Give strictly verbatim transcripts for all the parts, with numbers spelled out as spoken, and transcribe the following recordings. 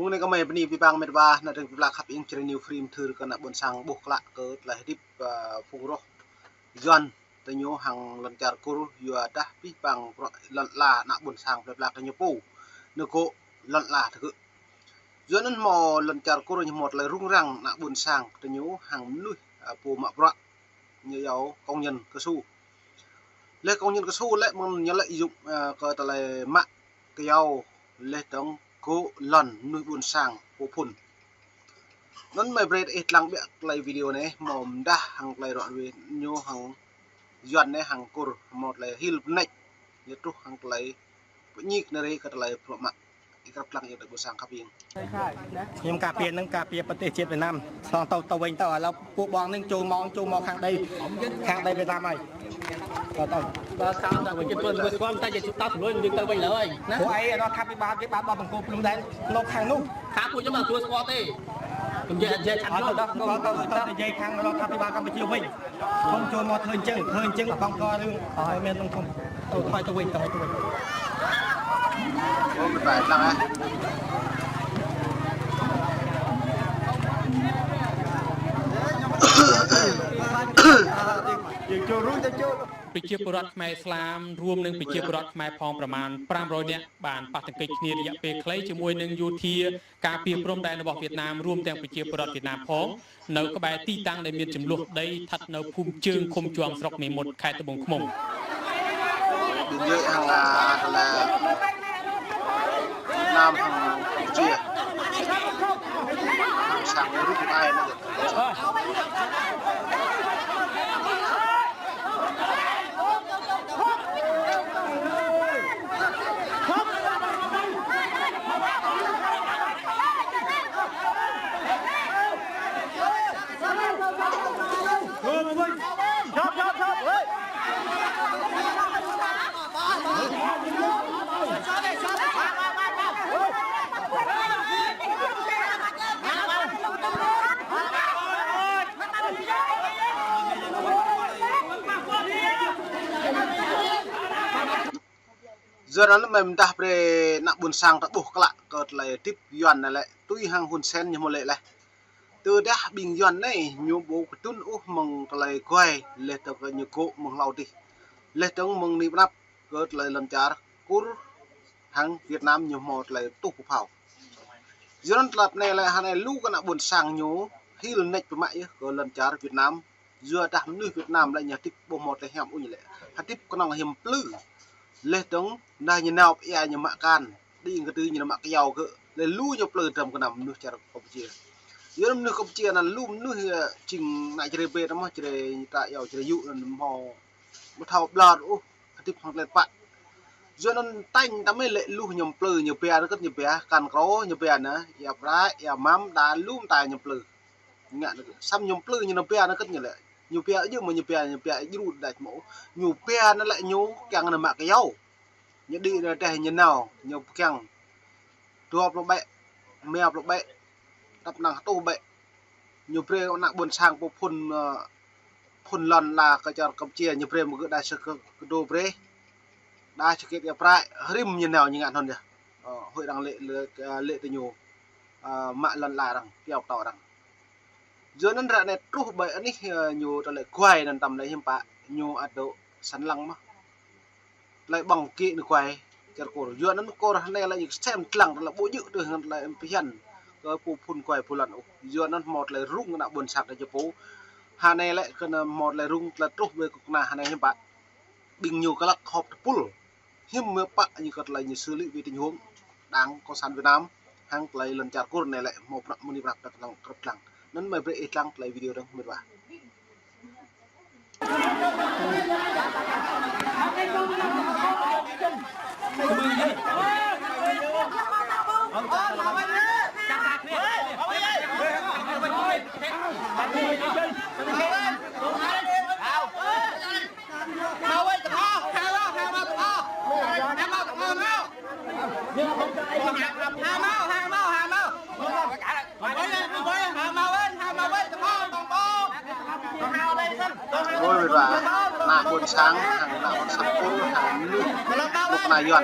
Mơ̆ng anai kơmơi bơni abih bang met wa, ană tring pơplah khăp ing čơrơniu free mơthưr kơ ană ƀôn sang ƀuh klă kơ tơlơi hơdip, ơ, phung roh Yuan tơ ñu hăng lŏn čar Kur, yua dah abih bang bruă lŏn ala ană ƀôn sang plơi pla tơ ñu pô. Nơ̆ kơ lŏn ala tơ gơ̆. Yua anŭn hmâo lŏn čar Kur ñu hmâo tơlơi rŭng răng ană ƀôn sang tơ ñu hăng mơnuih, ơ, pô mă bruă ñu iâu công nhân cao su. Lĕ công nhân cao su lĕ mơ̆n ñu lĕ yŭk, ơ, kơ tơlơi mă kơyâo lĕ tơ̆ng gơ̆ lŏn mơnuih ƀôn sang pô phŭn. Anŭn mơi brơi ih lăng ƀiă tơlơi video anai, hmâo mơdah hăng tơlơi rŏ ruai ñu hăng Yuan anai hăng Kur hmâo tơlơi hil bơneč. Ñu truh hăng tơlơi pơñik nơ̆ rơi kơ tơlơi bruă mă. Ih krăp lăng ih tơlơi ƀôn sang khăp ing. Hiư̆m kơ pia nơ̆ng kơ pia pơtih čet Việt Nam. Song tơ tơ wĕnh tơ lăp pô ƀong nơ̆ng čô mơ̆ng čô mơ̆ng khang đei. Khang đei Việt Nam ai. Tơ tơ. Ba khang đei Việt Nam ƀôn sang ta jĕ čut tap lôi nơ̆ng tơ wĕnh lơi. Pô ai anŭn khăp ih ba kơ ba ba tơ̆ng kơ plum đen. Nŏk khang nŭng. Khang pô čô mơ̆ng tơ squat tê. Kơm jĕ jĕ chăn lôi. Tơ tơ tơ jĕ khang lôi khăp ih ba Campuchia wĕnh. Không cho mă thơ̆n čeng, thơ̆n čeng ƀăng kơ rưng. Ơ, men tơ̆ng không. Tơ thoi tơ wĕnh, tơ thoi tơ wĕnh. Ơ, mơi brơi lăng ơ.ប្រជាពលរដ្ឋខ្មែរឥស្លាម រួមនឹងប្រជាពលរដ្ឋខ្មែរផងប្រមាណប្រាំរយនាក់ បានប៉ះទង្គិចគ្នារយៈពេលខ្លីជាមួយនឹងយោធាការពារព្រំដែនរបស់វៀតណាម រួមទាំងប្រជាពលរដ្ឋវៀតណាមផង នៅក្បែរទីតាំងដែលមានជម្លោះដីស្ថិតនៅភូមិជើង ឃុំជាង ស្រុកមេមត់ ខេត្តត្បូងឃ្មុំ។ Biên giới hàng, à, là Việt Nam hàng Campuchia. Hàng sang với nước Thái nữa. Yua anŭn mơi mơdah brơi ană ƀôn sang ta ƀuh klă kơ tơlơi hơdip Yuan anai lĕ, tui hăng Hun Sen ñu hmâo lĕ laih. Tơdah ƀing Yuan anai ñu ƀu kơdŭn ôh mơ̆ng tơlơi guai, laih dơ̆ng kơ ñu gŏ mơ̆ng hlâo adih. Laih dơ̆ng mơ̆ng anai pơ anăp kơ tơlơi lŏn čar Kur hăng Việt Nam ñu hmâo tơlơi tuh pơphao. Yua anŭn tơlơi anai lĕ hơnai lu kơ ană ƀôn sang ñu hil bơneč pơmă yơh kơ lŏn čar Việt Nam. Yua dah mơnuih Việt Nam lĕ ñu hơdip ƀu hmâo tơlơi hiam ôh ñu lĕ. Hơdip kơnơ̆ng hiam plư. Laih dơ̆ng, nah ñu nao pơ ia ñu mă akan. Đĭ kơ tui ñu nao mă kơyâo kơ. Laih lu ñu plư tơm kơnăm mơnuih čar Campuchia. Yua anŭn mơnuih Campuchia anŭn lu mơnuih, ơ, čing ană Jrai ƀĕ tơ mơ̆ Jrai ta iâu Jrai yŭ anŭn hmâo ƀu thâo ƀlŏr ôh, hơdip hăng tơlơi pă. Yua anŭn tañ ta mơi lĕ lu ñu plư ñu bia nơkơt ñu bia, akan krô ñu bia nă, ia prai, ia mam, đa lu mơta ñu plư. Ngă nă, săm ñu plư ñu nă bia nơkơt ñu lĕ. Ñu bia jơ̆ mơ̆ ñu bia, ñu bia jru đač mơ̆. Ñu bia nă lĕ ñu kiăng nă mă kơyâo. Ñu đĭ nă teh ñu nao, ñu pơkiăng. Dua pluh ƀĕ, rơma pluh ƀĕ, tăp năng hơtuh ƀĕ. Ñu brơi ană ƀôn sang pô phŭn, ơ, phŭn lŏn ala kơ čar Campuchia, ñu brơi mơ̆ gơ̆ đa sa kơ, kơ dô brơi. Đa sa kơ ia prai, rĭm ñu nao ñu ngă anŭn yơh. Ơ, hơi arăng lĕ, lĕ, ơ, lĕ tơ ñu, ơ, mă lŏn ala arăng, piao pơtâo arăng. Yua anŭn ră anai truh ƀơi anih, ơ, ñu tơlơi guai anŭn tơm lĕ hiư̆m pă, ñu ăt dŏ săn lăng mơ̆. Tơlơi ƀơ̆ng kĭ anai guai, čar Kur. Yua anŭn Kur hơnai lĕ ñu sem tơlăng tơlơi ƀu djơ̆ tui hăng tơlơi pơhiăp kơ pô phŭn guai pô lŏn ôh. Yua anŭn hmâo tơlơi rŭng kơ ană ƀôn sang ta jơpô. Hơnai lĕ kơ anŭn hmâo tơlơi rŭng tơlơi truh ƀơi kơnuk kơna hơnai hiư̆m pă. Ƀing ñu kơlăk họp tơpul. Hiư̆m mơ̆ pă ñu kơ tơlơi ñu xử lý về tình huống Đảng Cộng sản Việt Nam hăng tơlơi lŏn čar Kur anai lĕ hmâo prăk mơni prăk ta tơlăng krăp tơlăng. Anŭn mơi brơi ih lăng tơlơi video dơ̆ng mơ̆t wa. Ôi, mơnuih ană ƀôn sang, hăng ană ƀôn sang Kur, hăng mơnuih, mơnuih ană Yuan.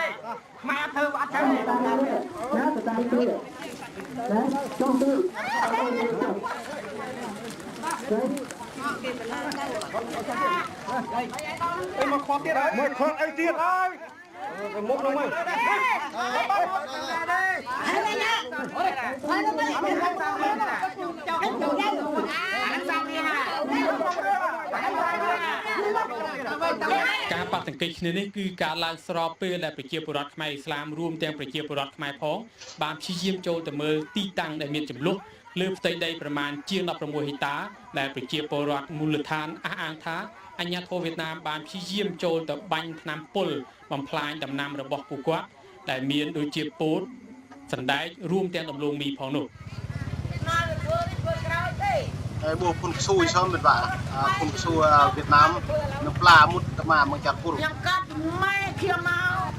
ơi. Khmer ăt thâo, ăt thâo. Ê, mà khó tiết ơi. Mày khó ai tiết ơi. Ê, mốt nó mày. Ê, ការប៉ះទង្គិចគ្នានេះ គឺកើតឡើងស្របពេលដែលប្រជាពលរដ្ឋខ្មែរឥស្លាម រួមទាំងប្រជាពលរដ្ឋខ្មែរផង បានព្យាយាមចូលទៅមើលទីតាំងដែលមានជម្លោះលើផ្ទៃដីប្រមាណជាង ១៦ហិកតារ ដែលប្រជាពលរដ្ឋមូលដ្ឋានអះអាងថា អាជ្ញាធរវៀតណាមបានព្យាយាមចូលទៅបាញ់ថ្នាំពុលបំផ្លាញដំណាំរបស់ពួកគាត់ ដែលមានដូចជាពោត សណ្ដែក រួមទាំងដំឡូងមីផងនោះ។ Ê, ƀuh phun ksu i sơm mĕt wa. Ă, phun ksu, ă, Việt Nam, nao pla mŭt tơma mơ̆ng čar Kur. Yang kat mai kia mau.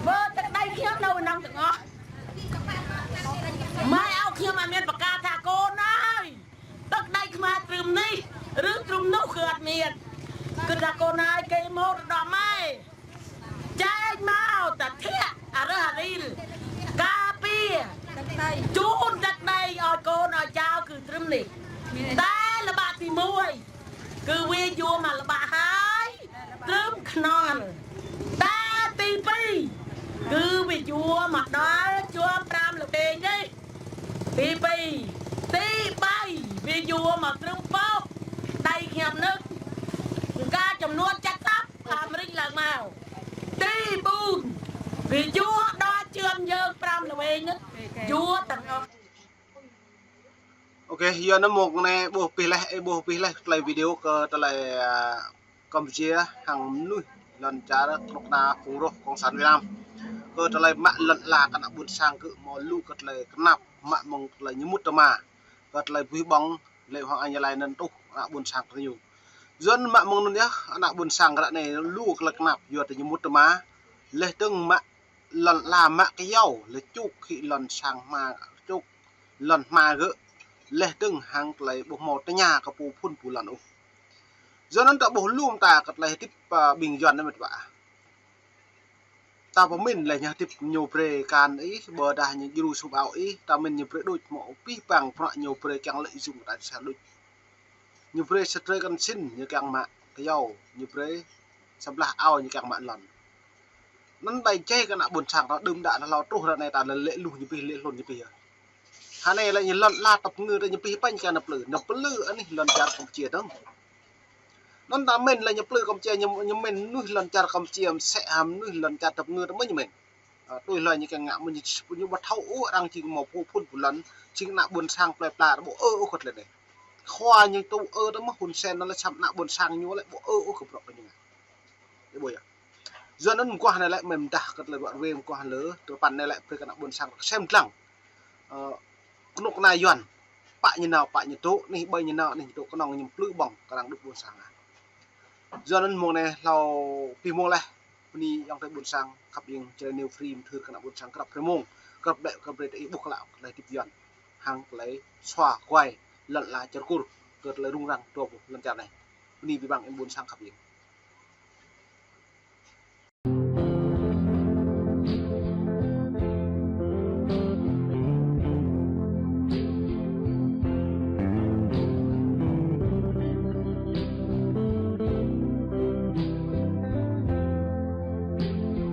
Bơ tơk đai kia nao nang tơngah. Mai ao kia mai mien pơka tha kôn ơi. Tơk đai kma trưm nih, rưh trưm nuh kơ ăt mien. Kơ tha kôn ơi kơ mor đo mai. Čai mau ta thiă arơh aril. Ka pia. Čun tăk đai ơi kôn ơi čao kơ trưm nih. Ta lơbă ti mui. Kơ wê jua ma lơbă hai. Trưm khnong. Ta ti pi. Kơ wê jua ma đal jua pram lơbê nih. Ti pi. Ti pai. Wê jua ma trưm pơh. Đai khiam nơ̆k. Ka čơm nuan čăk tăp. Amring lăng mau. Ti bun. Bi jua đo čưm yơng pram lơwê ngơ̆t. Jua tơng ơh. Ok, yua anŭn mơ̆ng anai ƀuh pih laih, ê ƀuh pih laih tơlơi video kơ tơlơi, ă, Campuchia hăng mơnuih lŏn čar kơnuk kơna phung roh Cộng sản Việt Nam. Kơ tơlơi mă lŏn ala kơ ană ƀôn sang kơ hmâo lu kơ tơlơi kơnap, mă mơ̆ng tơlơi ñu mŭt tơma. Kơ tơlơi buih ƀơ̆ng lĕ hăng añ yơh lai anŭn tuh ană ƀôn sang kơ ñu. Yua anŭn mă mơ̆ng anŭn yơh ană ƀôn sang ră anai lu kơ tơlơi kơnap yua tơ ñu mŭt tơma. Laih dơ̆ng mă lŏn ala mă kơyâo, laih čuk hĭ lŏn sang hma čuk lŏn hma gơ̆, laih dơ̆ng hăng tơlơi ƀu hmâo tơña kơ pô phŭn pô lŏn ôh. Yua anŭn ta ƀuh lŏm ta kơ tơlơi hơdip, ă, ƀing Yuan anai mĕt wa. Ta pơmĭn laih ñu hơdip ñu brơi kan ih, ƀôdah ñu djru sum ao ih, ta mĭn ñu brơi đôč hmâo pih pang prăk ñu brơi kiăng lợi dụng ta sa đôč. Ñu brơi sơtrơi kăn sĭn ñu kiăng mă kơyâo, ñu brơi sa blah ao ñu kiăng mă lŏn. Anŭn đai jai kơ ană ƀôn sang ta đưm đă ta hlâo truh ră anai ta lĕ lĕ luh ñu pih, lĕ hlŭn ñu pih yơh. Hơnai lĕ ñu lŏn ala tơpơngư ta ñu pih pañ kiăng nao plư. Nao plư anih lŏn čar Campuchia dơ̆ng. Anŭn ta mĭn lĕ ñu plư Campuchia ñu, ñu mĭn mơnuih lŏn čar Campuchia mơsĕ hăng mơnuih lŏn čar tơpơngư ta mơ̆ ñu mĭn. Ă, tui hlơi ñu kiăng ngă mơ̆ ñu, ñu ƀu thâo ôh arăng jing hmâo pô phŭn pô lŏn, jing ană ƀôn sang plơi pla ta ƀu ơ ôh kơ tơlơi anai. Khua ñu tŭ ơ ta mơ̆ Hun Sen anŭn lĕ săm ană ƀôn sang ñu lĕ ƀu ơ ôh kơ bruă kơ ñu ngă. Ih ƀuh yơh. Yua anŭn mơguah anai lĕ mơ̆ng dah kơ tơlơi ruă ruê mơguah lơ, tơpăn anai lĕ brơi kơ ană ƀôn sang sem dlăng. Ơ, kơnuk kơna Yuan, pă ñu nao, pă ñu dŏ, anih ƀơi ñu nao, anih ñu dŏ, kơnơ̆ng ñu plư ƀơ̆ng, kơ arăng đŭt ƀôn sang ah. Yua anŭn mơ̆ng anai hlâo pih mơ̆ng laih, bơni ayŏng adơi ƀôn sang khăp ing, čơlơi nêu free mơthưr kơ ană ƀôn sang krăp hrơi mông, krăp ƀlĕ, krăp brơi tơ ih ƀuh klă tơlơi hơdip Yuan, hăng tơlơi sua kuai, lŏn ala čar Kur, kơ tơlơi rŭng răng dua ƀuh lŏn čar anai. Bơni abih bang ƀôn sang khăp ing.